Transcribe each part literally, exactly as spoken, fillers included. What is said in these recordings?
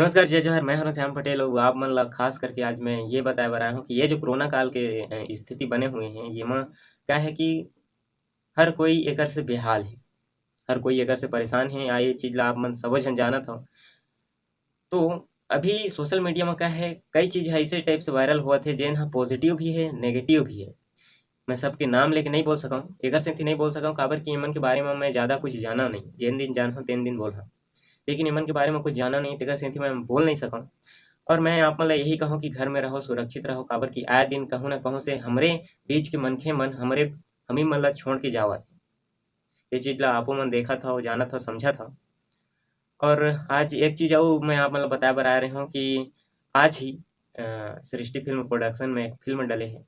नमस्कार, जय जोहार, मैं हूं श्याम पटेल और आप मन ला खास करके आज मैं ये बताए बर आया हूं कि ये जो कोरोना काल के, अ, स्थिति बने हुए हैं, ये मा क्या है कि हर कोई एकर से बेहाल है, हर कोई एकर से परेशान है। आ ये चीज ला आप मन सबो झन जानत हव। तो अभी सोशल मीडिया में क्या है, कई चीज ऐसे टाइप से वायरल होवत हे, जेन ह पॉजिटिव भी है, नेगेटिव भी है। मैं सबके नाम लेके नहीं बोल सकूं, एकर सेंथी नहीं बोल सकूं, काबर कि एमन के बारे में मैं ज्यादा कुछ जाना नहीं। जेन दिन जानहूं, तेन दिन बोलहूं, लेकिन एमन के बारे में कुछ जाना नहीं, तेकर सेंथी मैं बोल नहीं सकूं। और मैं आप मन ला यही कहूं कि घर में रहो, सुरक्षित रहो, काबर कि आए दिन कहूं ना कहूं से हमरे बीच के मनखे मन हमरे, हमी मन ला छोड़ के जावत हे। ये चीज ला आपो मन देखत हव, जानत हव, समझत हव। और आज एक चीज अउ मैं आप मन ला बताए बर आए रहे हूं कि आज ही, अ, सृष्टि फिल्म प्रोडक्शन में एक फिल्म डले हे,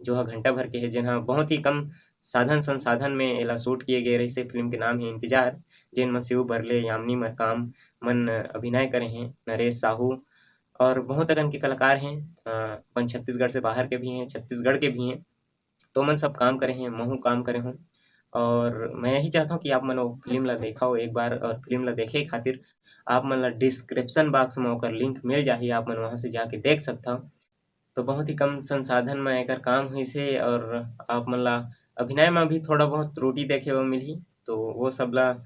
जो ह घंटा भर के हे, जेन ह बहुत ही कम साधन संसाधन में एला शूट किए गए रहिस हे। फिल्म के नाम हे इंतजार, जेन म शिव बरले, यामिनी मरकाम मन अभिनय करे हे, नरेश साहू और बहुत अकन के कलाकार हे, अ, अपन छत्तीसगढ़ से बाहर के भी हे, छत्तीसगढ़ के भी हे। तो मन सब काम करे हे, महू काम करे हूं। और मैं यही चाहता हूं कि आप मन वो फिल्म ला देखव एक बार, और फिल्म ला देखे खातिर आप मन ला डिस्क्रिप्शन बॉक्स में ओकर लिंक मिल जाही, आप मन वहां से जाके देख सकथव। तो बहुत ही कम संसाधन में एकर काम होइस हे और आप मन ला अभिनय में भी थोड़ा बहुत त्रुटि देखे बर मिलही, तो वो सब ला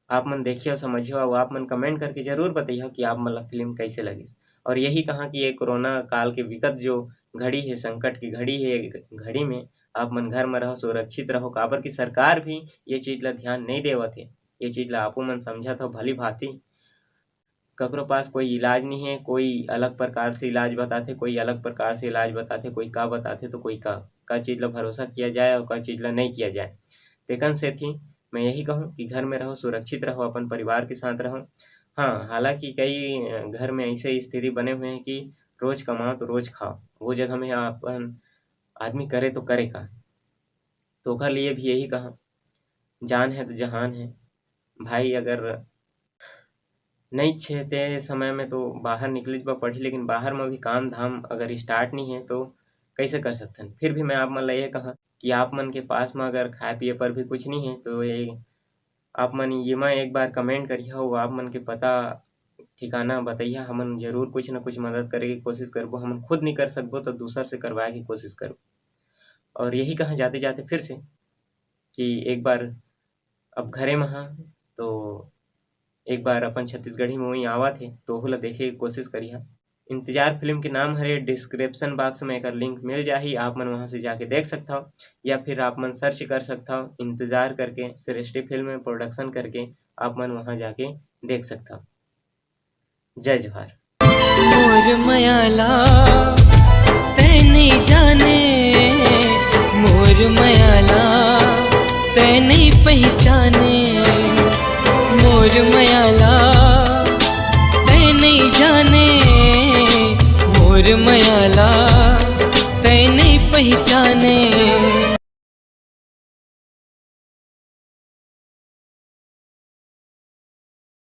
आप मन देखिए और समझिए, और आप मन कमेंट करके जरूर बताइए कि आप मन ला फिल्म कैसे लगिस। और यही कहा कि ये कोरोना काल के विकट जो घड़ी है, संकट की घड़ी है, घड़ी में आप मन घर में रहो, सुरक्षित रहो, काबर की सरकार भी ये चीज ला ध्यान नहीं देवत है। ये चीज ला आपो मन समझत हो भली भांति। ककरो पास कोई इलाज नहीं है, कोई अलग प्रकार से इलाज बताथे, कोई अलग प्रकार से इलाज बताथे, कोई का बताथे तो कोई का, का चीज ला भरोसा किया जाए और का चीज ला नहीं किया जाए। तेकन सेती मैं यही कहूँ कि घर में रहो, सुरक्षित रहो, अपन परिवार के साथ रहो। हाँ, हालांकि कई, अ, घर में ऐसे स्थिति बने हुए हैं कि रोज कमाओ तो रोज खाओ, वो जगह में अपन आदमी करे तो करे का। तो ओकर लिए भी यही कहा, जान है तो जहान है भाई। अगर नहीं छे ते समय में तो बाहर निकले बर पड़ही, लेकिन बाहर में भी काम धाम अगर स्टार्ट नहीं है तो कैसे कर सकथन। फिर भी मैं आप मन ला ये कहा कि आप मन के पास में अगर खाए पिए पर भी कुछ नहीं है तो ये आप मन ये में एक बार कमेंट करिहा, वो आप मन के पता ठिकाना बताइहा, हमन जरूर कुछ न कुछ मदद करे के कोशिश करबो। हमन खुद नहीं कर सकबो तो दूसर से करवाए के कोशिश करबो। और यही कहा जाते जाते फिर से कि एक बार अब घरे में हा तो एक बार अपन छत्तीसगढ़ी मूवी आवत हे तो ओहू ला देखे के कोशिश करिहा। इंतजार फिल्म के नाम हरे, डिस्क्रिप्शन बॉक्स में एकर लिंक मिल जाही, आप मन वहां से जाके देख सकथव या फिर आप मन सर्च कर सकथव इंतजार करके, सृष्टि फिल्म प्रोडक्शन करके आप मन वहां जाके देख सकथव। जय जोहार। मोर मयाला तै नहीं जाने, मोर मयाला तै नहीं पहचाने, मोर मयाला तै नहीं जाने, मोर मयाला तै नहीं पहचाने।